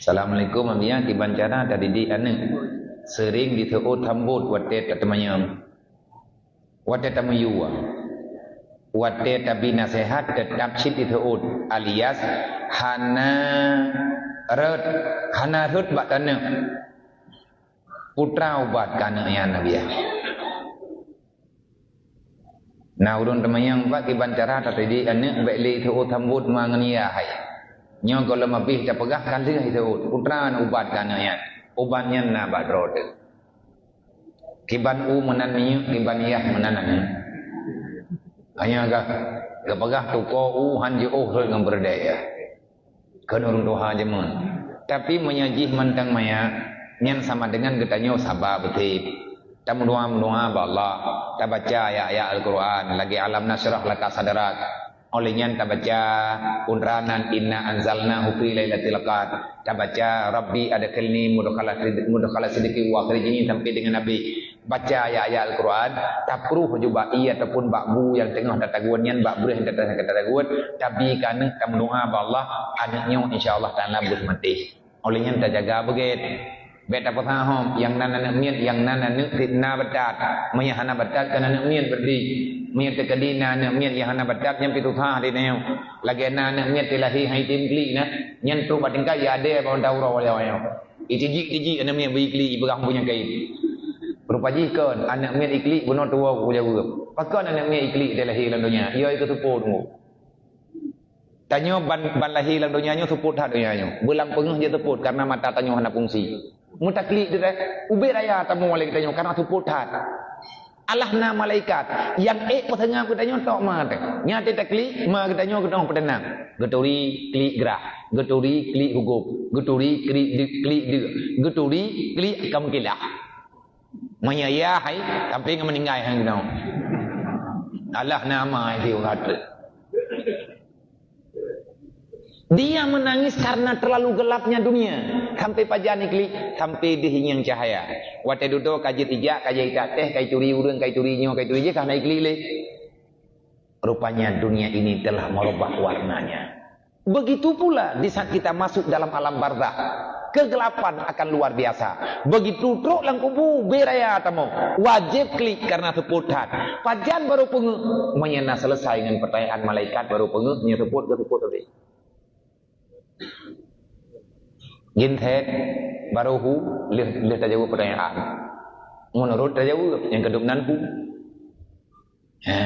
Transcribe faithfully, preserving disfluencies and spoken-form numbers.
Assalamualaikum, Abiya. Kiban cara tadidik aneuk seuring diseuôt sambot watée tateumanyong, watée tameuyue, watée tabi naseuhat, teutab cit diseuôt, alias hana rhot, hana rhot bak taneuk. Peue ubat keu aneuk nyan, Abiya? Na ureuëng teumanyong bak kiban cara tadidik aneuk bék lé seuôt sambot ma ngon ya hai. Nyoe gohlom abéh tapeugah ka lheueh seuôt. Peue ubat keu aneuk nyan? Ubat nyan na bak droe teuh. Kiban u meunan minyeuk, kiban yah meunan aneuk. Hanya gah geupeugah tukoe u han jiôh rhot ngon peureudée yah. Kheun ureuëng tuha jameun. Tapi meunyoe jih mantong maya, nyan sama dengan geutanyoe saba beutôi. Tameudoa-meudoa bak Allah, tabaca ayat-ayat Al-Quran, lagée alam nasyrah laka sadrak. Oleh nyan tabaca unranan inna anzalnahu fi lailatul qadr. Tabaca rabbi adkhilni mudkhala sid-, mudkhala sidqin wa akhrijni sampai dengan habis. Baca ayat-ayat Al-Quran, takruh ju bak ie ataupun bak bu nyang teungoh tatagun nyan, bak breueh nyang tatagun, tabi keu aneuk tameudoa bak Allah, aneuk nyoe insya Allah taala beuh maté. Oleh nyan tajaga beugét. Bék tapeusahoe, nyang nan aneuk miet, nyang nan aneuk na batat. Meunyoe hana batat kan aneuk miet berarti. Meunyoe teukeudi na aneuk miet nyang hana batat, nyan pih susah di nyoe. Lagée na aneuk miet teulahé hai tem klik na, nyan trok bak tingkat ya adé bak uroe nyoe. Itijik-tijik aneuk miet beu iklik, ipeugah punya kain. Rupa jih kon aneuk miet iklik bunoe tuwoe ku jaweueb. Pakon aneuk miet iklik dilahé lam donya? Yo ikeu seupôt nyoe. Tanyoe ban, ban lahé lam donya nyoe seupôt that donya nyoe. Beulam peungeuh jeuet seupôt karena mata tanyoe hana fungsi. Meutaklik deh, ubé raya tamu lé tanyoe karena seupôt that. Allah na malaikat nyang ék peuseungab geutanyoe tok ma teuh. Nyan teuh taklik ma geutanyoe geutanyoe peutenang. Geuturi klik grah, geuturi klik hugop, geuturi klik deuk, klik deuk, geuturi klik kam kilah. Meunyoe ya hai sampai ngon meuninggai hai geutanyoe. Allah na ma hai teuh kata. Dia menangis karena terlalu gelapnya dunia. Sampai pajan iklik, sampai deuh ingieng cahaya. Watée dudoe ka jeuet ijak, ka jeuet itak teh, ka ituri ureuëng, ka ituri nyoe, ka ituri jih, ka hana iklik lé. Rupanya dunia ini telah merubah warnanya. Begitu pula di saat kita masuk dalam alam barzakh. Kegelapan akan luar biasa. Begitu trok lam kubu, ubé raya tamu. Wajéb klik karena seupôt that. Pajan barô peungeuh, meunyoe na selesai ngon pertanyaan malaikat barô peungeuh, nyoe seupôt ke seupôt tadi. Jin thét barô hu lheueh, lheueh tajaweueb pertanyaan. Meunurot tajaweueb, nyang keudum nan hu. Ha.